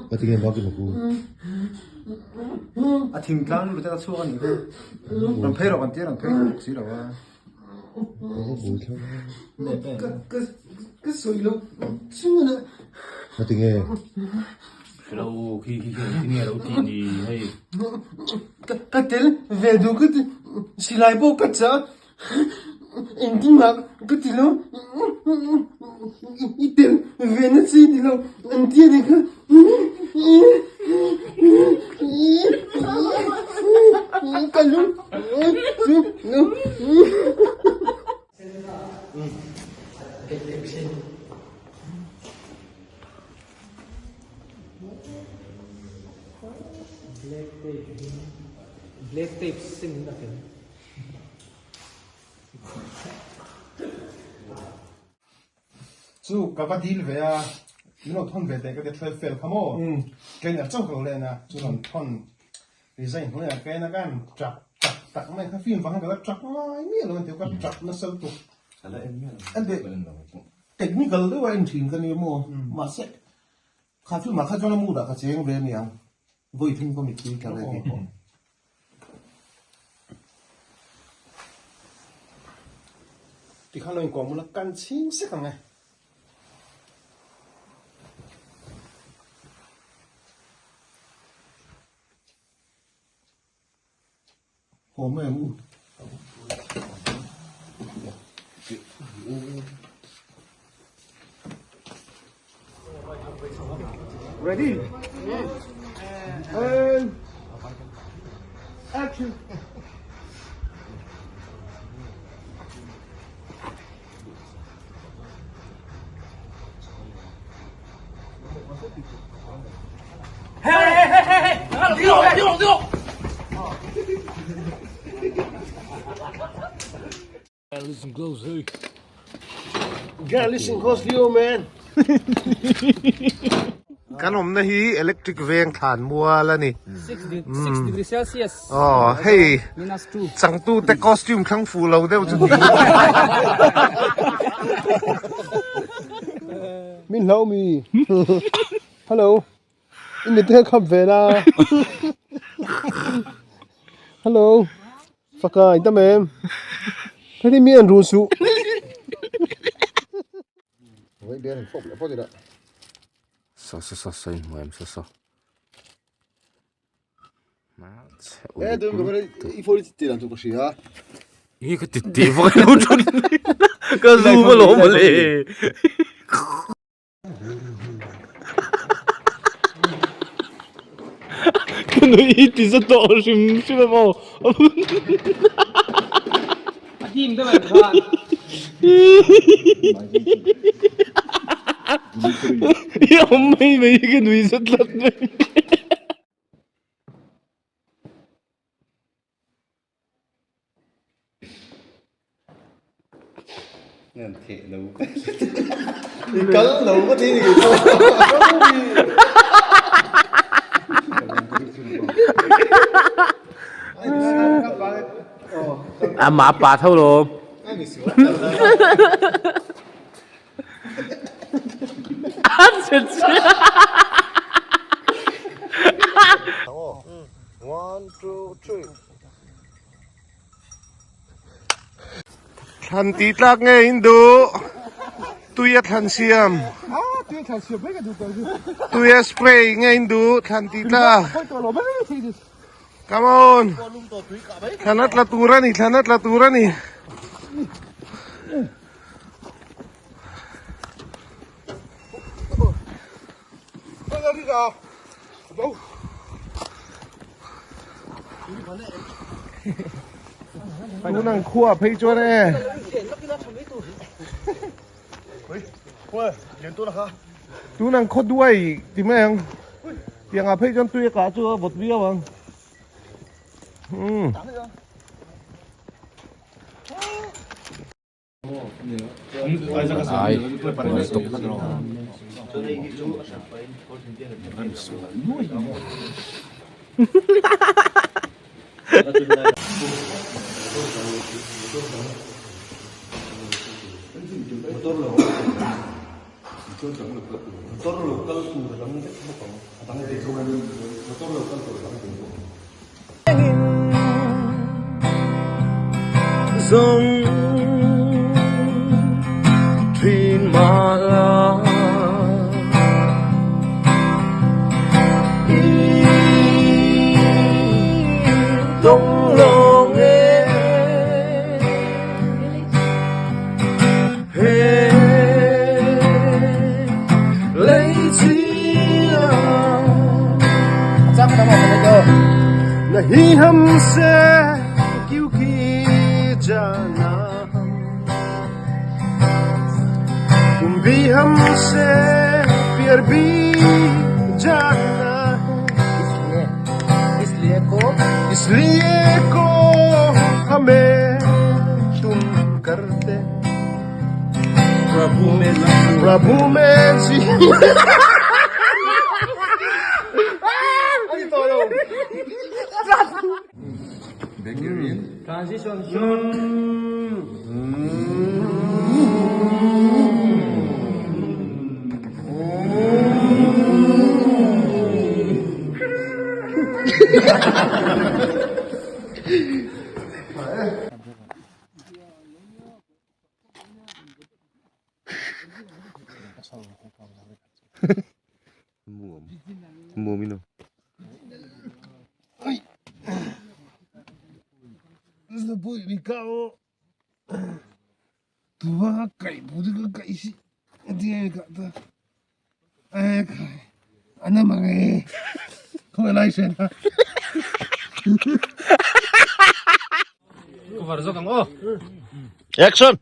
Ngatinge Maki Maku? A thingtlang lu te ka chhuak a nih kha. Rawn phei rawh kan tia rawn phei duh bawk si lo a. Ka ka ka sawi lo chuan a. Ngatinge? Hre lo khi khi khi engtin nge a lo tih ni hei. Ka ka tel ve duh ka ti silai pawh ka chah Engtin mah ka ti lo, i tel ve na chi ni lo, an ti a ni kha. Ka lung chu lo. Black tape black tape sin a ken. Chu ka va dil ve a, min lo thawn ve teh ka ti a fel kha maw, trainer chauh ka lo len a, chu rawn thawn resign hnuaiah ka en a khan tap tak tak mai kha film vang khan ka la tap ngai miah lo a ni tih ka tap nasa lutuk. Technical deuh a en thin ka nia maw, mahse kha film ah kha chuan a mood ah ka cheng ve aniang. Vawi thum ka mittui tla ve tih pawh. Tikhan lo inkawm ula kan chhing sek ang e. Haw mai ang u. Ready? And action. Listen closely. Gotta listen closely, oh man. Kan awmna hi electric veng thlan mual a ni. 6 degree Celsius. Oh, hei Minus 2. changtu te costume thlang fu lo deuh chu ni. Min hlau mi. Hello. I mit te khap ve la. Hello. Faka i dam em. Heti mi an run suh. Vai bian fop leh phawt ila. Sa sa sa sa in hmuh em sa sa. Eh dun ka i phone i ti dan chu ka hria. Nge ka ti tih vak lo thun. Ka zoom alawm mawle. Ka nui hi ti za tawh hrim hrim em aw. A dim deuh em khan. I awm mai mai hi ka nui za tlat mai. I kal lo ka ti ni kei pawh. Amah pa tho lo. One, two, three. Thlan tih tlak nge in duh? Tui a thlan siam. Tui a spray nge in duh? Thlan tih tlak. Come on. Thlan a tla tur a ni, thlan a tla tur a ni. Tun ang khua phei chuan e. Tun ang khaw duai ti mai ang. Tiang ah phei chuan tui a kah chu a vawt viau ang. Umm. Motor lo kal tur a dang vek bawk ang a dang ve bawk motor lo kal tur a dang ve bawk. Zawng thin mah la I dawng lawng e He lei chia Nahi hamse kyunki jana Tum bhi hamse pyar bhi jana Isliye ko Isliye ko hame tum karte Prabhu mein Prabhu mein ji Transition Cover zawk ang aw. Action!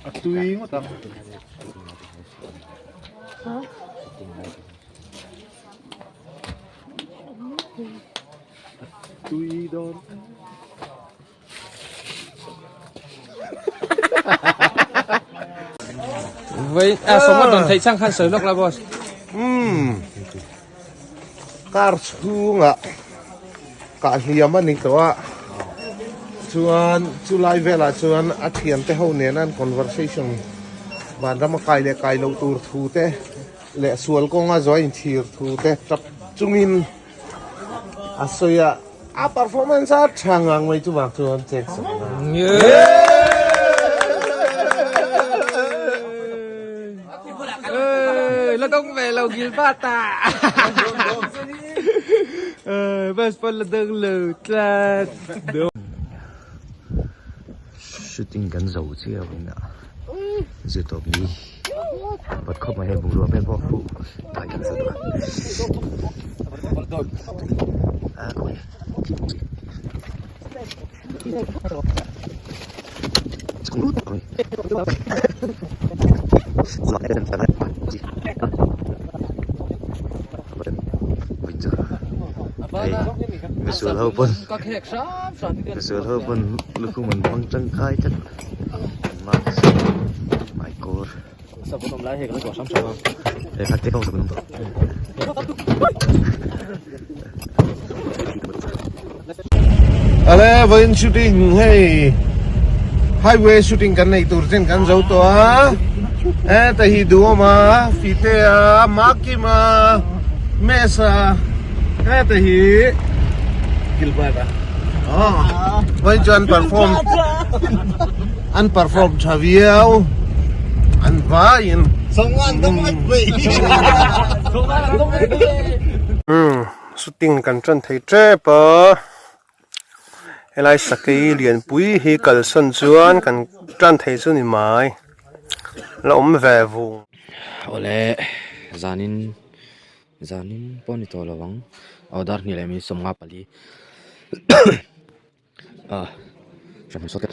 A tui ngawt ang. Tui dawn. Với à sống ở tuần thấy sang khan sới lok la boss. Umm car chhungah kah hliam a ni tawh a chuan chulai velah chuan a thiante ho nena an conversation vanram a kai leh kai loh tur thu te leh sual kawnga zuai inchhir thu te tap chungin a sawi a a performance a tha ngang mai chu vang chuan check sak a. La dawng ve lo Gilbert a. Bus pawn la dawng lo tlat. Shooting kan zo chiah in a zir tawp ni bat khawp mai hei bungrua vel pawh huh dai kan zat a a khawi hei misual ho pawn misual ho pawn lukhum an hmang tangkai tlat mask hmaikawr Ale vawiin shooting hei highway shooting kan neih tur chen kan zo tawh a heta hi duhawma Fitea Makima Mesa heta hi Gilbert a vawiin chuan perform An perform tha viau an vaiin. Umm shooting kan tan thei tep a helai sakei lianpui hi kalsawn chuan kan tan thei chu ni mai la awm ve vung. Awle zanin zanin pawh a ni tawh lo ang aw dar hnih leh minute 54. Ah. Hran sawt ket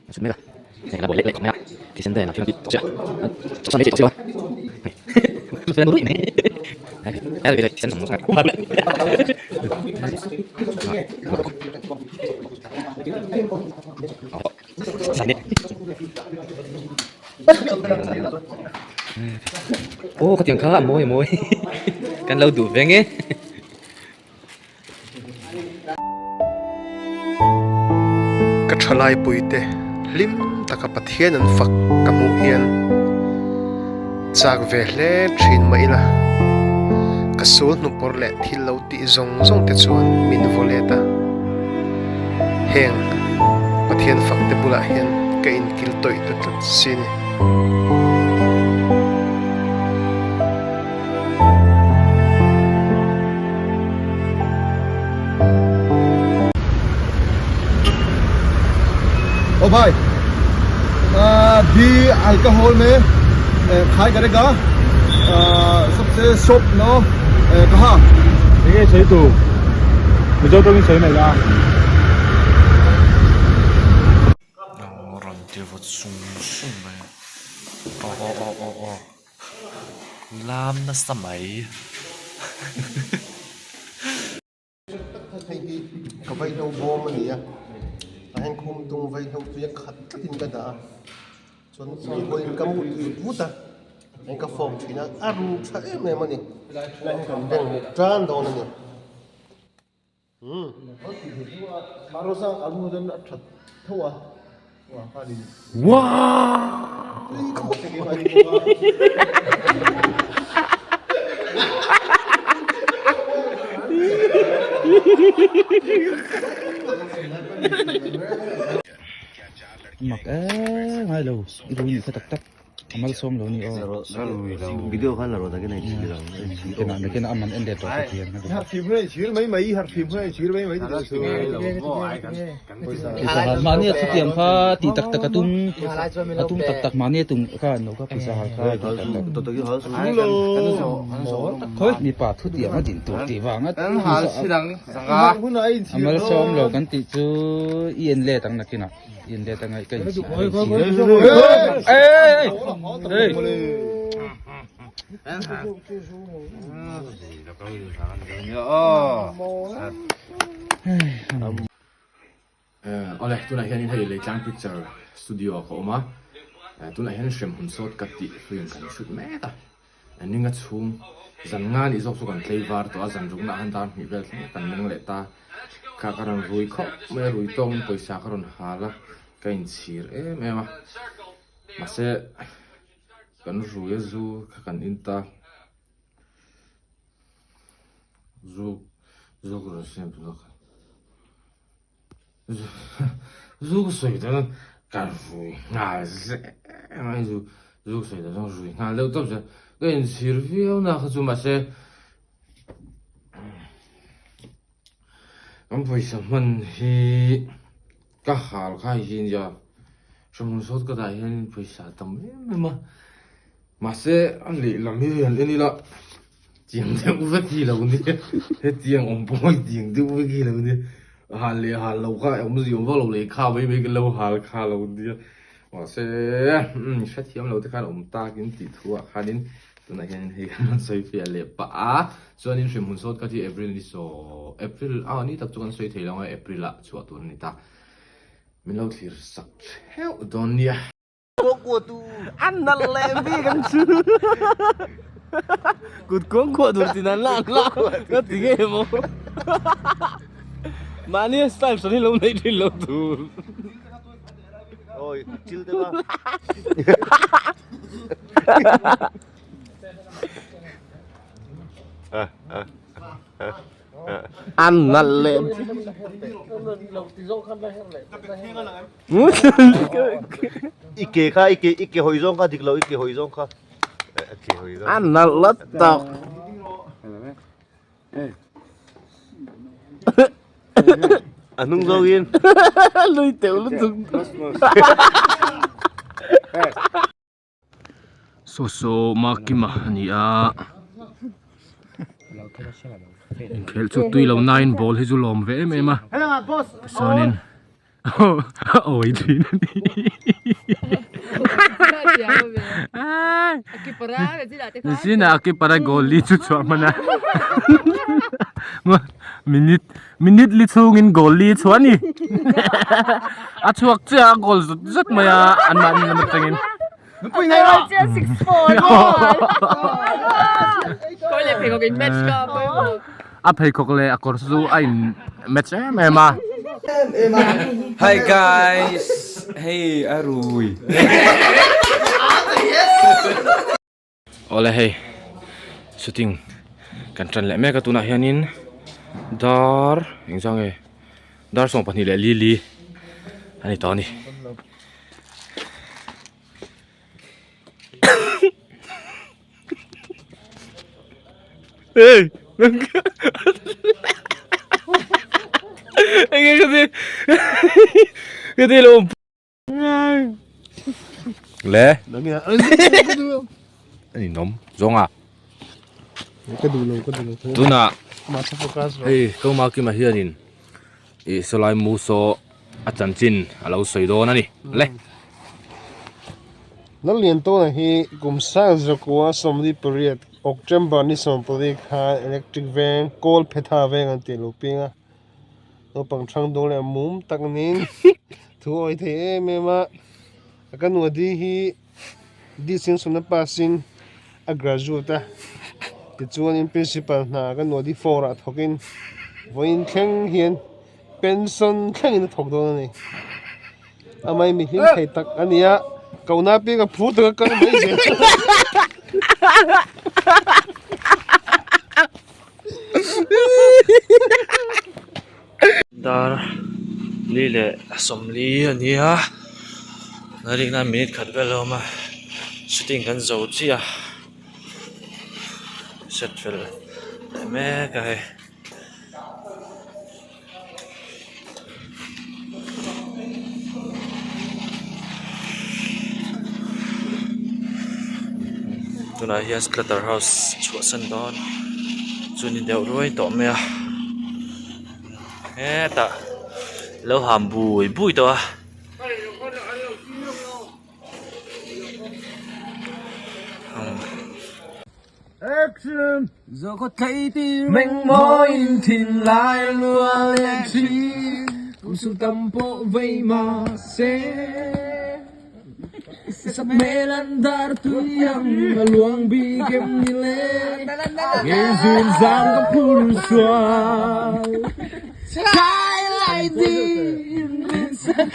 a chhut mek a hei la buai leh leh khawp mai a thisen te la thil an tih tawh sia chawh san mai theih tawh silo a hei hei fel ruih mai hei thisen aw khatiang kha a mawi a mawi kan lo duh veng e. Ka thalai puite hlim taka Pathian an fak ka hmuh hian chak ve hle thin mah ila ka sul hnupawr leh thil lo tih zawng zawng te chuan min vaw let a, heng Pathian fak te bulah hian ka inkil tawih ta tlat si ni. ओ भाई भी अल्कोहल में खाई करेगा सबसे shop no कहा Enge sawi tu Mizo tawngin sawi mai la. Aw rawn ti vawt sung sung mai a aw aw aw aw aw lam nasa mai. Hei hi ka vaihlo bawm a ni a, a heng khum tung vaihlo tui a khat tlatin ka dah a, chuan meihawiin ka mut vut vut a, heng ka form thin a, a ru tha em em a ni, tunah hian kan beng muk tan dawn a ni. Mak e ngai lo i rui nih kha tak tak. A malsawm lo ni aw. Video khan la rawh takin a inchhir ang. Kena kena a man en leh tawh ka thiam. Mahni a thutiam kha tih tak tak a tum a tum tak tak mahni a tum kha an lo kha pawisa hal kha tih tak tak. Khawi mipa thutiam a din tur tih vanga a malsawm lo kan tih chu i en let ang nakinah. In let angai ka in Ê ê Awle tunah hianin hei Leitlang Picture Studio ah ka awm a, tunah hian hremhmun sawt ka tih film kan shoot mek a, ninga chhung zan nga nih zawk chu kan tlei var tawh a, zan rukna ah khan dar hnih vel thleng kan meng leh ta, kha ka rawn rui khawp mai a, rui tawngin pawisa ka rawn hal a, ka inchhir em em a, mahse kan rui a zu kha kan in ta, zu zu ka rawn siam tawh a. Zu ka sawi dawn ka rui nghal zel mai zu zu ka sawi dawn chuan rui nghal deuh tawp zel ka inchhir viau na kha chu mahse kan pawisa hman hi ka hal kha hi nia hremhmun sawt ka dah hian pawisa a tam em em a mahse a lehlam hi han en ila. Chiang deuh vek hi lo nia, hetiang awm pawh hi chiang deuh vek hi lo nia, hal leh hal lo kha awm zia vak lo lehkha mai mai kan lo hal kha lo nia, mahse hrethiam lo te khan awm takin tih thu ah khanin tunah hian hei kan rawn sawi fiah leh pah a, chuanin hremhmun sawt kha chu April ni saw April a ni tak chu kan sawi thei lo ang a April ah chhuah tur a ni ta, min lo thlir sak theuh dawn nia. An nalh leh bik ang chu. Kut kuang kuah tur tin an la an la ka ti nge maw. Mahni a style hran hi lo neih thin lo tur. Oi chil te kha. An nalh leh I ke kha i ke i ke hawi zawng kha dik lo i ke hawi zawng kha a ke hawi zawng an nalh la tak a hnung zawngin lui teuh lutuk Saw saw Makima a ni a inkhelh chu tui lo nain ball hi chu lawm ve em em a tichuanin. Awi thin a ni. Nichinah a keeper a goal li chu chhuah hman a. Minute minute li chhungin goal li a chhuah a ni. A chhuak chiah a goal zut zut mai a anmahni lam atangin. A pheikhawk leh a kawr chu a in match em em a. Hi guys, hei a rui. Awle hei shooting kan tan leh mek a tunah hianin dar engzah nge dar 22 leh li li a ni tawh a ni. Hey! Enge ka ti? Ka ti lo. Le. Ani nom zonga. Ka duh lo ka duh lo. Tuna. Masa focus. Hei ko ma ki ma hianin i solai mu so a chanchin a lo sawi dawn a ni le. Lalliantawna hi kum sang zakua 48 October ni 14 khan Electric Veng, Kawl Phetha Veng an tih lo piang a. Naupang thang dawn leh mum tak niin thu a awih thei em em a. A ka nu Adi hi Distinction a pass in a graduate a, tichuanin Principal hna ka nu Adi four ah thawkin vawiin thleng hian Pension thlengin a thawk dawn a ni. Amai mi hlim thei tak a ni a, kohna piang a phur tak a kal mai zel. Dar li leh 40 a ni a, rikna minute khat vel a awm a, shooting kan zo chiah a, set fel leh mek a hei. Tunah hian splatter house chhuahsan dawn chu ni deuh ruai tawh mai a hetah lo ham bui bui tawh a. Action! Mengmawiin thinlai lua leh thin Kum sul tam pawh vei mahse Sak hmel an dar tui ang a luang bik em ni le Nge zun zam ka phur sual Chai lai din min sak